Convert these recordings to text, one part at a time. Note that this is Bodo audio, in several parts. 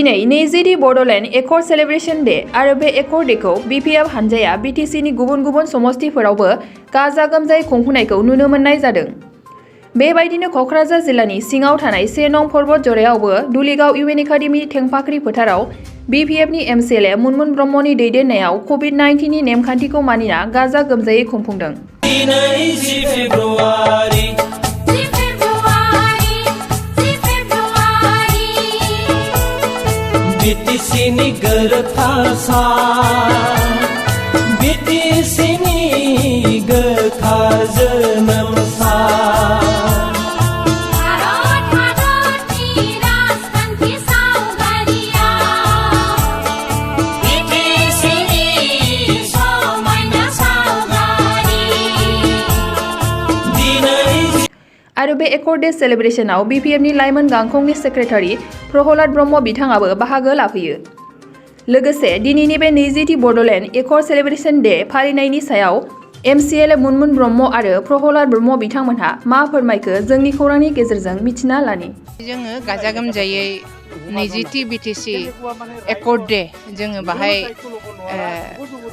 दिनै 20 बड'लेण्ड एकर्ड सेलिब्रेशन डे आरो बे एकर्ड डेखौ बिपिएफ हानजाया बिटिसिनि गुबुन गुबुन समस्तिफोरावबो गाजा गोमजायै खुंफुंनायखौ नुनो मोननाय जादों। बेबायदिनो क'क्राझार जिल्लानि सिङाव थानाय 1 नं बतझ'रआवबो दुलिगाव इउएन एकाडेमि थेंफाख्रि फोथाराव बिपिएफनि एमसिएलए मुनमुन ब्रह्मनि दैदेननायाव कभिड-19 नि नेमखान्थिखौ मानिना गाजा गोमजायै खुंफुंदों। बिटिसिनि गोरोबथा सान बिटिसिनि गोथार जोनोम सान भारत हादरनि राजखान्थि सावगारिया बिटिसिनि समायना सावगारि दिनै आरो बे एकर्ड डे सेलिब्रेशनाव बिपिएफनि लाइमोन गांखंनि सेक्रेटारि प्रहलाद ब्रह्म बिथाङाबो बाहागो लाफैयो। लोगोसे दिनैनि बे 20 बड'लेण्ड एकर्ड सेलिब्रेशन डे फालिनायनि सायाव एमसिएलए मुनमुन ब्रह्म आरो प्रहलाद ब्रह्म बिथांमोनहा मा फोरमायखो जोंनि खौरांनि गेजेरजों मिथिना लानि। जोङो गाजा गोमजायै 20 बिटिसि एकर्ड डे जोङो बाहाय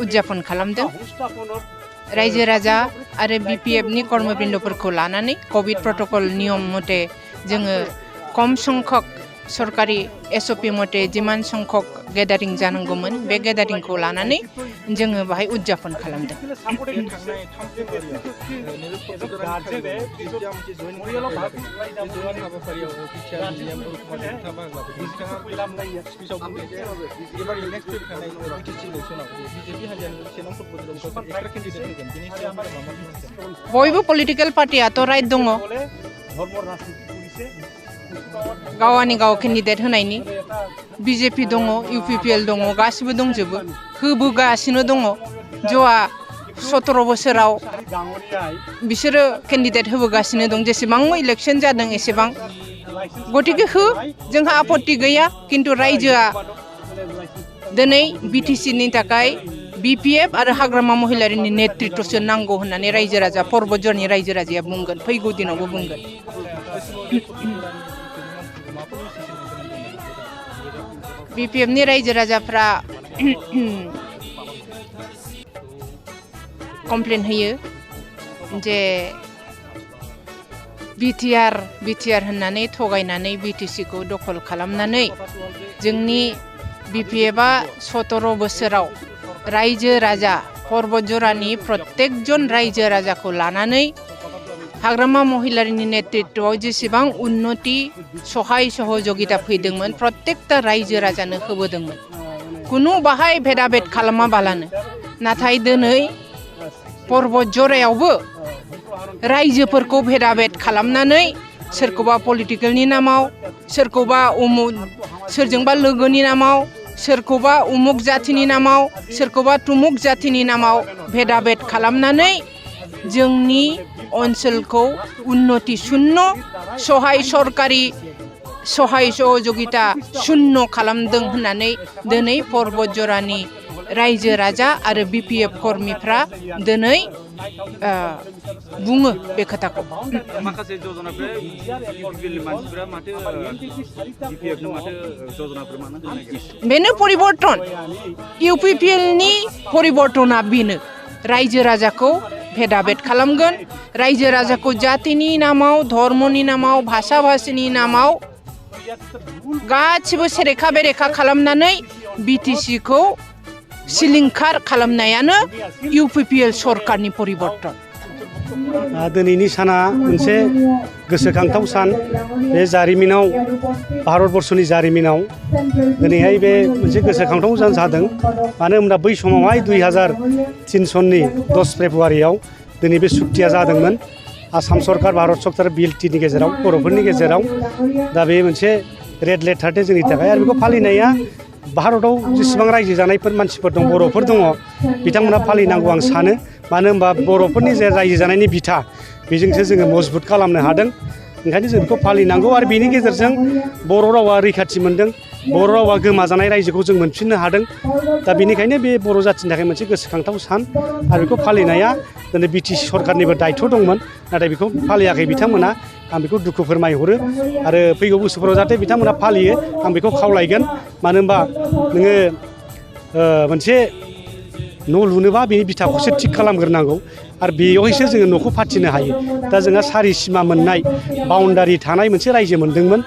उदजापन खालामदों। रायजो राजा आरो बिपिएफनि कर्मबिन्दफोरखौ लानानै कभिड प्रट'कल नियम मथे जोङो खम संख्यक सरकारि एसअपि मथे जिमान संख्यक गेदारिं जानांगौमोन बे गेदारिंखौ लानानै जोङो बाहाय उदजापन खालामदों। बयबो पलिटिकेल पार्टियाथ' राइट दङ गावानि गाव केन्डिडेट होनायनि बिजेपि दङ इउपिपिएल दङ गासिबो दंजोबो होबोगासिनो दङ ज'आ 17 बोसोराव बिसोरो केन्डिडेट होबोगासिनो दं जेसेबां इलेक्शन जादों एसेबां गतिके हो जोंहा आपत्ति गैया किन्तु रायजोआ दिनै बिटिसिनि थाखाय बिपिएफ आरो हाग्रामा महिलारिनि नेतृत्वसो नांगौ होननानै रायजो राजा बतझ'रनि रायजो राजाया बुंगोन फैगौ दिनावबो बुंगोन। बिपिएफनि रायजो राजाफ्रा कमप्लेन होयो जे बिटिआर होननानै थगायनानै बिटिसिखौ दखल खालामनानै जोंनि बिपिएफआ 17 बोसोराव रायजो राजा बतझ'रनि प्रत्येकजन रायजो राजाखौ लानानै हाग्रामा महिलारिनि नेतृत्वआव जेसेबां उन्नति सहाय सहयोगिता फैदोंमोन प्रत्येकता रायजो राजानो होबोदोंमोन कुनु बाहाय भेदाभेद खालामाबालानो नाथाय दिनै बतझ'रआवबो रायजोफोरखौ भेदाभेद खालामनानै सोरखौबा पलिटिकेलनि नामाव सोरखौबा सोरजोंबा लोगोनि नामाव सोरखौबा उमुक जाथिनि नामाव सोरखौबा तुमुक जाथिनि नामाव भेदाभेद खालामनानै जोंनि ओनसोलखौ उन्नति शून्य सहाय सरकारि सहाय सहयोगिता शून्य खालामदों होननानै दिनै बतझ'रनि रायजो राजा आरो बिपिएफ कर्मीफ्रा दिनै बुङो बे खोथाखौ। माखासे जजनाफोरा बिपिएफनि मानसिफोरा माथो बिपिएफनो माथो जजनाफोर मानो होनो नागिरो बेनो परिबर्तन इउपिपिएलनि परिबर्तना बेनो रायजो राजाखौ भेदाभेद खालामगोन रायजो राजाखौ जातिनि नामाव धर्मनि नामाव भाषा भाषिनि नामाव गासिबो सेरेखा बेरेखा खालामनानै बिटिसिखौ सिलिंखार खालामनायानो इउपिपिएल सरकारनि परिबर्तन। दिनैनि साना मोनसे गोसोखांथाव सान बे जारिमिनाव भारतबर्षनि जारिमिनाव दिनैहाय बे मोनसे गोसोखांथाव सान जादों मानो होनब्ला बै समावहाय 2003 सननि 10 फेब्रुवारियाव दिनै बे सुक्तिया जादोंमोन आसाम सरकार भारत सरकार बिएलटिनि गेजेराव बर'फोरनि गेजेराव दा बे मोनसे रेड लेटार डे जोंनि थाखाय आरो बेखौ फालिनाया भारताव जेसेबां रायजो जानायफोर मानसिफोर दं बर'फोर दङ बिथांमोना फालिनांगौ आं सानो मानो होनबा बर'फोरनि जे रायजो जानायनि बिथा बेजोंसो जोङो मजबुत खालामनो हादों ओंखायनो जों बेखौ फालिनांगौ आरो बेनि गेजेरजों बर' रावा रैखाथि मोनदों बर' रावा गोमाजानाय रायजोखौ जों मोनफिननो हादों दा बेनिखायनो बे बर' जाथिनि थाखाय मोनसे गोसोखांथाव सान आरो बेखौ फालिनाया दिनै बिटिसि सरकारनिबो दायथ' दंमोन नाथाय बेखौ फालियाखै बिथांमोना आं बेखौ दुखु फोरमायहरो आरो फैगौ बोसोरफोराव जाहाथे बिथांमोना फालियो आं बेखौ खावलायगोन मानो होनबा नोङो मोनसे न' लुनोबा बेनि बिथाखौसो थिग खालामग्रोनांगौ आरो बेयावहायसो जोङो न'खौ फाथिनो हायो दा जोंहा सारि सिमा मोननाय बाउन्डारि थानाय मोनसे रायजो मोनदोंमोन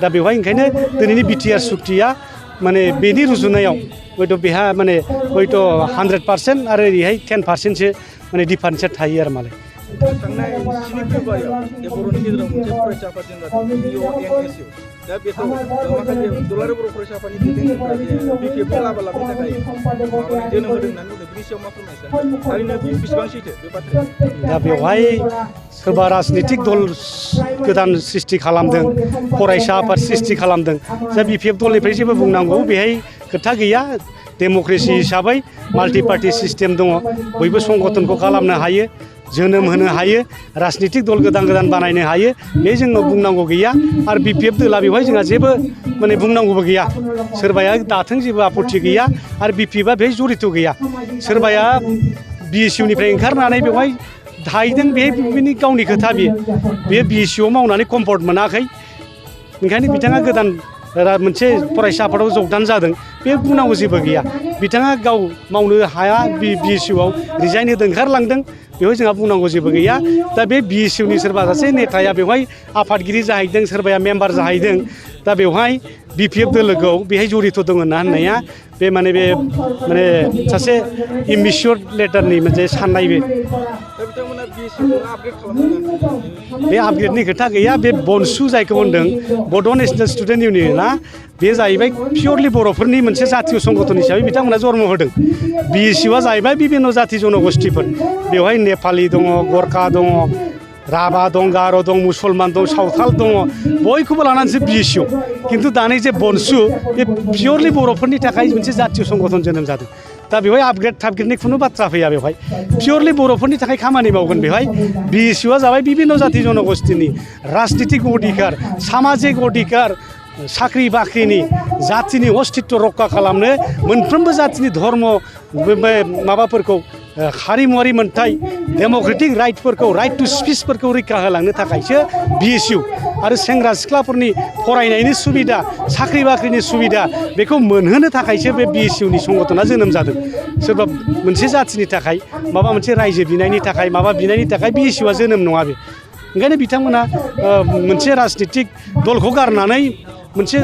दा बेवहाय ओंखायनो दिनैनि बिटिआर सुक्तिया माने बेनि रुजुनायाव हयथ' बेहा माने हयथ' 100% आरो ओरैहाय 10%सो माने डिफारेन्सआ थायो आरो मालाय थांनाय 7 फेब्रुवारियाव बे बर'नि गेजेराव मोनसे फरायसा आफाद जों BONSU दा बेखौ माखासे दुलाराय बर' फरायसा आफादनि दैदेनगिरिफोरा जे बिपिएफनि लाबोलाबनि थाखाय जोनोम होदों होननानै बुंदों बिनि सायाव मा फोरमायनो थारैनो बेसेबां सैथो बे बाथ्राया दा बेवहाय सोरबा राजनितिक दल गोदान सृष्टि खालामदों फरायसा आफाद सृष्टि खालामदों दा बिपिएफ दलनिफ्राय जेबो बुंनांगौ बेहाय खोथा गैया डेम'क्रेसि हिसाबै माल्टि पार्टि सिस्टेम दङ बयबो संगठनखौ खालामनो हायो जोनोम होनो हायो राजनितिक दल गोदान गोदान बानायनो हायो बे जोंनाव बुंनांगौ गैया आरो बिपिएफ दला बेवहाय जोंहा जेबो माने बुंनांगौबो गैया सोरबाया दाथों जेबो आपत्ति गैया आरो बिपिएफआ बेहाय जरित गैया सोरबाया बिएसइउनिफ्राय ओंखारनानै बेवहाय थाहैदों बेनि गावनि खोथा बेयो बिएसइउआव मावनानै कम्फर्ट मोनाखै ओंखायनो बिथाङा गोदान मोनसे फरायसा आफादाव जगदान जादों बे बुंनांगौ जेबो गैया बिथाङा गाव मावनो हाया बिएसइउआव रिजाइन होदों ओंखारलांदों बेवहाय जोंहा बुंनांगौ जेबो गैया दा बे बिएसइउनि सोरबा सासे नेताया बेवहाय आफादगिरि जाहैदों सोरबाया मेम्बार जाहैदों दा बेवहाय बिपिएफ दोलोखौ बेहाय जरित दङ होननाया बे माने सासे इमिस्योर लेटारनि मोनसे साननाय बे आपग्रेडनि खोथा गैया बे बनसु जायखौ होनदों बड' नेसनेल स्टुडेन्ट इउनियना बे जाहैबाय पियरलि बर'फोरनि मोनसे जातीय संगठन हिसाबै बिथांमोना जन्म होदों बिएसइउआ जाहैबाय बिभिन्न जाति जनगोष्ठीफोर बेवहाय नेपालि दङ गरखा दङ राभा दं गार' दं मुसलमान दं सावथाल दङ बयखौबो लानानैसो बिएसइउ खिन्थु दानि जे बनसु बे पियरलि बर'फोरनि थाखाय मोनसे जातीय संगठन जोनोम जादों दा बेवहाय आपग्रेड थापग्रेडनि खुनु बाथ्रा फैया बेवहाय पियरलि बर'फोरनि थाखाय खामानि मावगोन बेवहाय बिएसइउआ जाबाय बिभिन्न जाति जनगोष्ठीनि राजनितिक अधिकार सामाजिक अधिकार साख्रि बाख्रिनि जातिनि अस्तित्व रक्षा खालामनो मोनफ्रोमबो जातिनि धर्म माबाफोरखौ हारिमुवारि मोन्थाय डेम'क्रेटिक राइटफोरखौ राइट टु स्पिचफोरखौ रैखा होलांनो थाखायसो बिएसइउ आरो सेंग्रा सिख्लाफोरनि फरायनायनि सुबिदा साख्रि बाख्रिनि सुबिदा बेखौ मोनहोनो थाखायसो बे बिएसइउनि संगठना जोनोम जादों सोरबा मोनसे जातिनि थाखाय माबा मोनसे रायजो बिनायनि थाखाय माबा बिनायनि थाखाय बिएसइउआ जोनोम नङा बे ओंखायनो बिथांमोना मोनसे राजनितिक दलखौ गारनानै मोनसे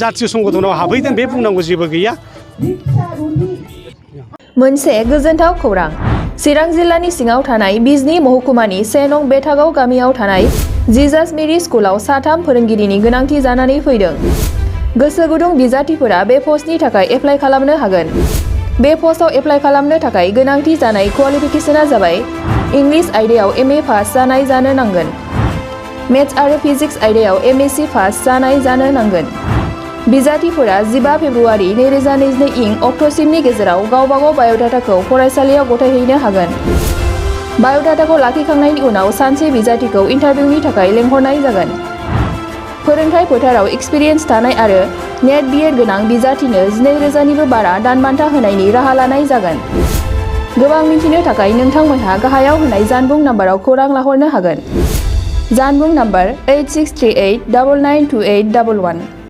जातीय संगठनाव हाबहैदों बे बुंनांगौ जेबो गैया मोनसे गोजोनथाव खौरां चिरां जिल्लानि सिङाव थानाय बिजनी महकुमानि 1 नं बेथागाव गामियाव थानाय जिजास मेरि स्कुलाव 3 फोरोंगिरिनि गोनांथि जानानै फैदों गोसो गुदुं बिजाथिफोरा बे पस्टनि थाखाय एप्लाइ खालामनो हागोन बे पस्टआव एप्लाइ खालामनो थाखाय गोनांथि जानाय क्वालिफिकेशना जाबाय इंलिश आयदायाव एमए पास जानाय जानो नांगोन मेथ्स आरो फिजिक्स आयदायाव एमएससी पास जानाय जानो नांगोन बिजाथिफोरा 15 फेब्रुवारि 2022 इं अक्ट'सिमनि गेजेराव गावबागाव बाय'डाटाखौ फरायसालियाव गथायहैनो हागोन बाय'डाटाखौ लाखिखांनायनि उनाव सानसे बिजाथिखौ इन्टारभिउनि थाखाय लेंहरनाय जागोन फोरोंथाय फोथाराव एक्सपिरियेन्स थानाय आरो नेट बिएड गोनां बिजाथिनो 12,000निबो बारा दानबान्था होनायनि राहा लानाय जागोन गोबां मिथिनो थाखाय नोंथांमोनहा गाहायाव होनाय जानबुं नाम्बाराव खौरां लाहरनो हागोन जानबुं नाम्बार 8638992811